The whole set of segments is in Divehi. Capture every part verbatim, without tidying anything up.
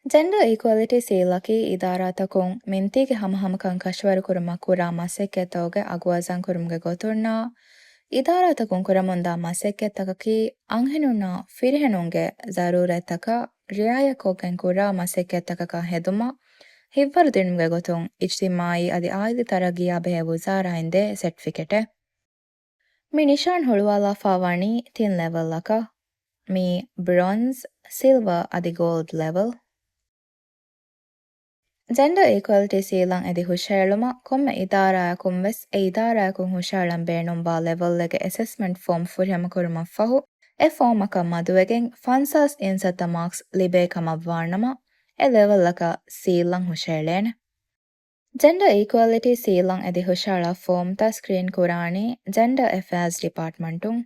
ޖެންޑަރ އީކުއަލިޓީ ސީލްއަކީ އިދާރާތަކުން މިންތީގެ ހަމަހަމަކަން ކަށަވަރުކުރުމަށް ކުރާ މަސައްކަތްތަކުގެ އަގު ވަޒަންކުރުމުގެ ގޮތުންނާ، އިދާރާތަކުން ކުރަމުންދާ މަސައްކަތްތަކަކީ އަންހެނުންނާ ފިރިހެނުންގެ ޒަރޫރަތްތަކަށް ރިޢާޔަތްކޮށްގެން ކުރާ މަސައްކަތްތަކަކަށް ހެދުމަށް ހިތްވަރުދިނުމުގެ ގޮތުން އިޖްތިމާޢީ އަދި އާއިލީ ތަރައްގީއާ ބެހޭ ވުޒާރާއިން ދޭ ސެޓްފިކެޓެއް. މި ނިޝާން ހުޅުވާލާފާ ވަނީ ތިން ލެވެލްއަކަށް. މީ ބްރޮންޒް، ސިލްވަރ އަދި ގޯލްޑް ލެވެލް. ޖެންޑަރ އީކުއަލިޓީ ސީލްއަށް އެދި ހުށައެޅުމަށް ކޮންމެ އިދާރާއަކުން ވެސް އެ އިދާރާއަކުން ހުށަހަޅަން ބޭނުންވާ ލެވެލްއެއްގެ އެސެސްމަންޓް ފޯމް ފުރިހަމަކުރުމަށްފަހު، އެ ފޯމަކަށް މަދުވެގެން ފަންސާސް އިންސައްތަ މާކްސް ލިބޭ ކަމަށްވާނަމަ، އެ ލެވެލްއަކަށް ސީލްއަށް ހުށައެޅޭނެ. ޖެންޑަރ އީކުއަލިޓީ ސީލްއަށް އެދި ހުށަހަޅާ ފޯމްތައް ސްކްރީން ކުރާނީ ޖެންޑަރ އެފެއާޒް ޑިޕާޓްމަންޓުން.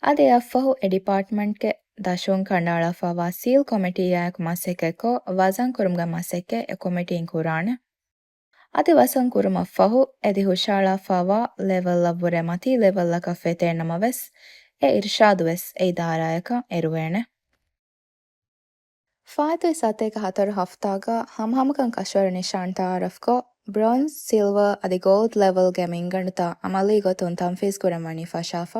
އަދި އެއަށްފަހު އެ ޑިޕާޓްމަންޓްގެ ދަށުން ކަނޑައަޅާފައިވާ ސީލް ކޮމިޓީއާއެކު މަސައްކަތްކޮށް، ވަޒަންކުރުމުގެ މަސައްކަތް އެ ކޮމިޓީން ކުރާނެ. އަދި ވަޒަން ކުރުމަށްފަހު، އެދި ހުށައަޅާފައިވާ ލެވެލްއަށްވުރެ މަތީ ލެވެލްއަކަށް ފެތޭނަމަވެސް، އެ އިރުޝާދުވެސް އެ އިދާރާއަކަށް އެރުވޭނެ. ފާއިތުވި ސަތޭކަ ހަތަރު ހަފްތާގަ ހަމަހަމަކަން ކަށަވަރު ނިޝާން ތައާރަފްކޮށް، ބްރޮންޒް، ސިލްވަރ އަދި ގޯލްޑް ލެވެލްގެ މިންގަނޑުތައް އަމަލީ ގޮތުން ތަންފީޒް ކުރަން ވަނީ ފަށާފަ.